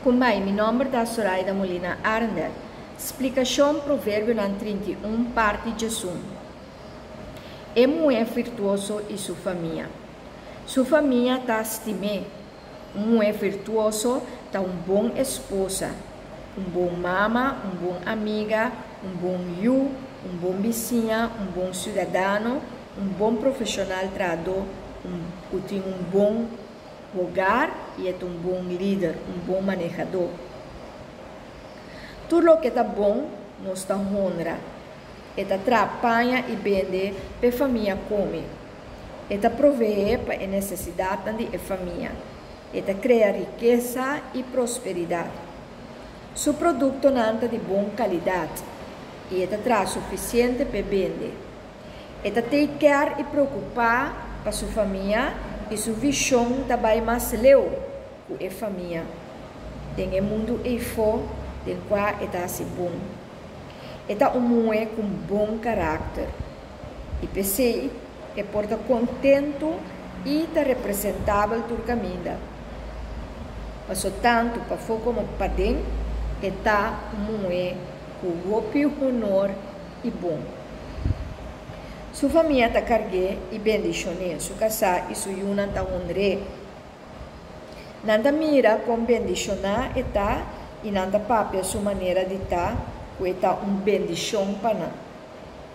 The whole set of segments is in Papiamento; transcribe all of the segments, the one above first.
Kumbai, mi nòmber ta Soraida Molina Arendel. Splikashon Proverbionan 31, parti 11. E muhé virtuoso i su famia. Su famia ta stim'é. Un muhé virtuoso ta un bon esposa, un bon mama, un bon amiga, un bon yu, un bon bisiña, un bon siudadano, un bon profeshonal trahadó, un ku tin un bon hogar i e ta un bon lider, un bon manehadó. Tur loke ta bon nos ta honra. E ta traha paña i bende p'e famia kome. E ta proveé pa e nesesidatnan di e famia. E ta krea rikesa i prosperidat. Su produktonan ta di bon kalidat i e ta traha sufisiente p'e bende. E ta take care i preokupá pa su famia i su vishon ta bai mas leu ku e famia den e mundu eifó den kua e ta hasi bon. E ta un muhé ku un bon karakter i p'esei e por ta kontentu i ta representabel tur kaminda. Paso tantu pafó komo paden e ta un muhé ku hopi honor i bon. Su famia ta karg'é i bendishon'é, su kasá i su yunan ta honr'é. Nan ta mira kon bendishoná e ta i nan ta papia su manera di ta ku e ta un bendishon pa nan.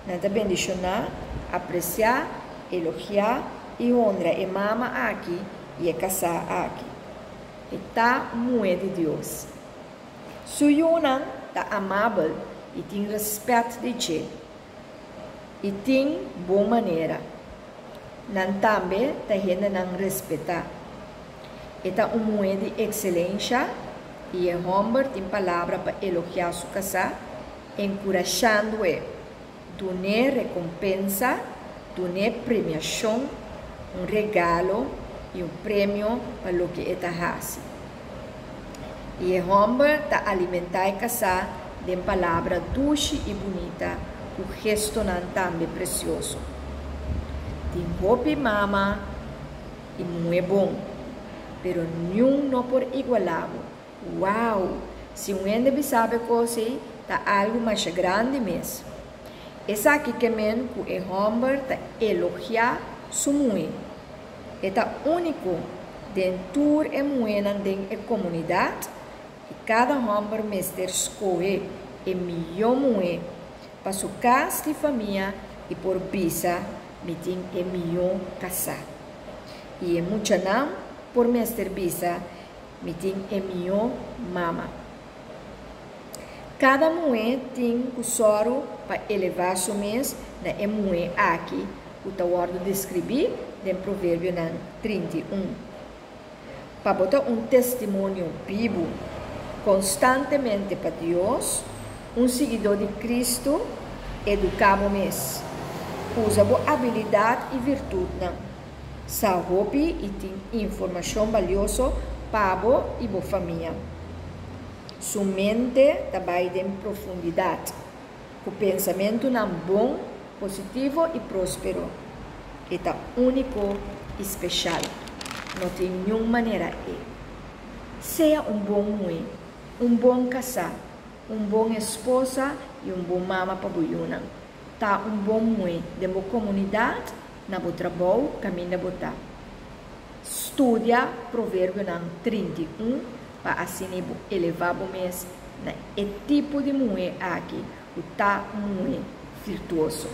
Nan ta bendishoná, apresiá, elogiá i honra e mama aki i e kasá aki. E ta muhé di Dios. Su yunan ta amabel i tin rèspèt di dje i tin bon manera. Nan tambe ta hendenan respetá. E ta un muhé di ekselensha i e hòmber tin palabra pa elogiá su kasá, enkurashando e, dun'é rekompensa, dun'é premiashon, un regalo i un premio pa loke e ta hasi. I e hòmber ta alimentá e kasá den palabra dushi i bunita ku gestonan tambe presioso. Tin hopi mama i muhé bon, pero niun no por igualá bo. Wow! Si un hende bisa bo e kos ei, ta algu masha grandi mes. Esaki ke men ku e hòmber ta elogiá su muhé. E ta úniko den tur e muhénan den e komunidat i kada hòmber mester skohe e mihó muhé pa su kas di famia i por bisa mi tin e mihó kasá. I e muchanan por mester bisa mi tin e mihó mama. Kada muhé tin ku sòru pa elevá su mes na e muhé aki ku ta wòrdu deskribí den Proverbionan 31. Pa bo ta un testimonio bibu konstantemente pa Dios, un siguidó di Kristu, eduká bo mes. Usa bo abilidat i virtutnan. Sa hopi i tin informashon balioso pa bo i bo famia. Su mente ta bai den profundidat, ku pensamentunan bon, positivo i próspero. E ta úniko i speshal. No tin niun manera e. Sea un bon muhé, un bon kasá, un bon esposa i un bon mama pa bo yunan. Ta un bon muhé den bo komunidat, na bo trabou, kaminda bo ta. Studia Proverbionan 31 pa asina bo elevá bo mes na e tipo di muhé aki ku ta un muhé virtuoso.